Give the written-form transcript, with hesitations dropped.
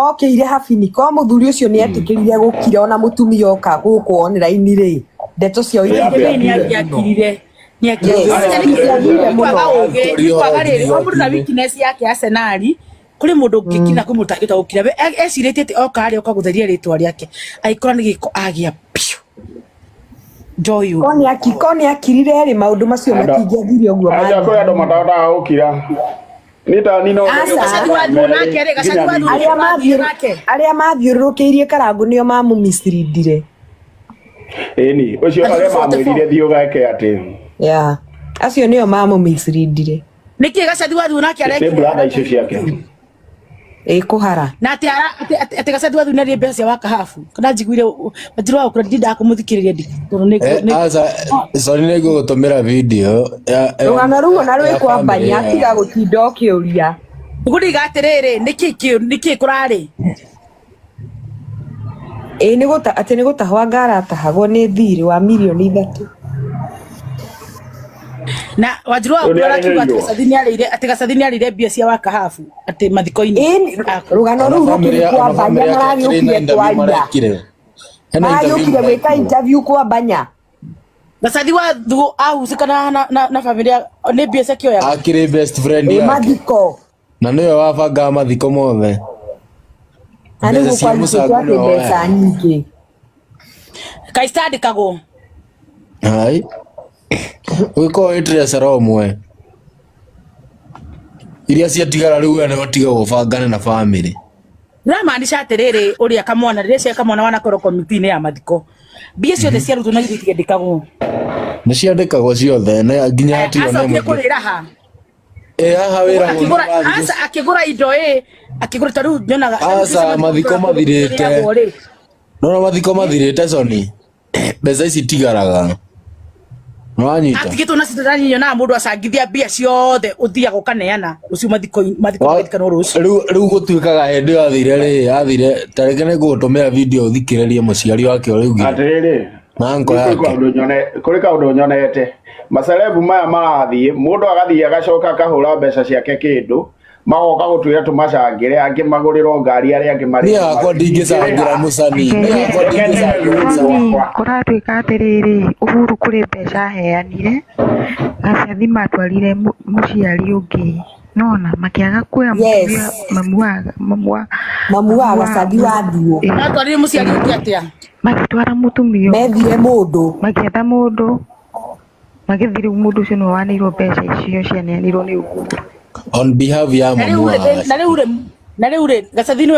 Okĩire habini ko mũthuri ũcio nĩ etĩkĩrire gũkira ona mũtumia oka gũkũ online rĩ, ndeto ciao Nĩ itingĩathire. angĩakirire. Nĩ Yes, angĩakirire. itingĩathire Nĩ kwaga mũno. ũgĩ, nĩ kwaga rĩrĩ, o mũndũ na weakness yake Arsenal, kũrĩ mũndũ ũngĩkira na kwĩ mũndũ ũtangĩhota gũkira. We ecirĩtie atĩ oka harĩa oka gũtheria rĩtwa rĩake, agĩkora nĩ gĩko agĩa biũ. Joy Ko ũguo. nĩ akirire rĩ, maũndũ macio Andũ matingĩathire ũguo aja kwĩ andũ mathire. matahotaga gũkira. Niĩ ta niĩ no Aca. Gacathi mathaa wathiũ merĩ nake rĩ, Gacathi nginya wathiũ Arĩa ningĩ. wathiĩ nake. Arĩa mathiũrũrũkĩirie Karangũ nĩo mamũmisleadire. Ĩni, ũcio Gacathi arĩa mamwĩrire 44. thiĩ ũgeke atĩ. Yeah. Acio nĩo mamũmisleadire. Nĩkĩ Gacathi wathiũ nake Nĩ arekire? brother icio ciake. Ĩ kũhara. Na atĩ atĩ Gacathi wathiũ nĩ mbeca cia wakahabu. Kana njiguire wanjiru wa gũkũra ndindaga kũmũthikĩrĩria ndi tondũ nĩ Eh, nĩ aca, sorry, nĩ ngũgũtũmĩra video ya Rũgano rũu ona ya rwĩ kwa family Mbanya ĩyo tiga yao. gũtinda ũkĩũria. Ngũriga atĩrĩrĩ, nĩkĩ nĩkĩ kũrarĩ? Ĩ nĩ gũta atĩ nĩ gũtahwo anga aratahagwo nĩ thirĩ wa mirioni 3. Na wanjiru wa Rĩu nĩ gũkũra arakiuga atĩ arĩhĩirwo. Gacathi nĩ arĩire, atĩ Gacathi nĩ arĩire mbia cia wakahabu atĩ mathiko-inĩ. Ĩ Aku. rũgano Ona rũu family rũkĩrĩ ya kwa ona Mbanya family yake kĩrĩ na maragĩũkire interview kwaria. marekire. Hena interview Maragĩũkire gwĩka marekire. interview kwa Mbanya. Gacathi wa thuo ahucikana na family nĩ mbia ciake oyaga. Akĩrĩ best friend Ĩ yake. mathiko. Na nĩwe wabangaga mathiko mothe. Na rĩu Mbeca cia gũkwarutĩtwo mũcango atĩ nĩwe mbeca woyaga. nyingĩ. Kaĩ citandĩkagwo? Hai. Ũgĩkorwo wĩ treasurer ũmwe. Iria ciatigara rĩu we nĩwe ũtigagwo ũbangane na family. Ndĩramaanisha atĩrĩrĩ, ũrĩa kamwana rĩrĩa cia kamwana wanakorwo komiti-inĩ ya mathiko, mbia ciothe ciarutwo na githĩ itiandĩkagwo? Nĩ ciandĩkagwo ciothe na nginya hatirĩ ona Acokire ĩmwe. kũrĩra ha? Ĩ haha wĩra Akĩgũra, aca, akĩgũra indo ĩ, akĩgũra ta rĩu nyonaga ta rĩu mbia cia Aca, mathiko mathiko kũrĩa kũndũ mathirĩte. kũrĩagwo rĩ. Nona mathiko mathirĩte Sony. Mbeca ici itigaraga. Nĩwanyita? Atigĩtwo na citani, nyonaga mũndũ acangithia mbia ciothe, ũthiaga ũkaneana rũciũ mathiko, mathiko magathikanwo rũciũ. Rĩu gũtuĩkaga hĩndĩ ĩyo athire rĩ, athire ta reke nĩ ngũgũtũmĩra video ũthikĩrĩrie mũciari wake ũrĩa augire. Atĩrĩrĩ, Na anko niĩ kũrĩ yake. kaũndũ nyone, kũrĩ kaũndũ nyonete. Macelebu maya marathiĩ, mũndũ agathiĩ agacoka akahũra mbeca ciake kĩndũ, magoka gũtwĩra tũmacangĩre, angĩ magũrĩrwo ngari, arĩa angĩ Niĩ marĩhwo. hakwa ndingĩcangĩra mũcani. Niĩ hakwa Reke ndingĩcangĩra ndererio mũcani. Tony, gwakwa. kũratuĩka atĩrĩrĩ, Uhuru kũrĩ mbeca aheanire, Gacathi matwarire mũciari ũngĩ, nona makĩaga kuoya mũtumia Yes. mamu wa mamu wa Mamu wa mamu wa Gacathi wa Thuo. ĩ, Matwarire mũciari ũngĩ atĩa? Magĩtwara mũtumia ũngĩ, Methire mũndũ. Magĩetha mũndũ, magĩthiĩ rĩu mũndũ ũcio nĩwe waneirwo mbeca icio cianeanirwo nĩ Uhuru. On behalf ya Na mamu rĩu wa rĩ, na rĩu rĩ, na rĩu rĩ, Gacathi nĩwe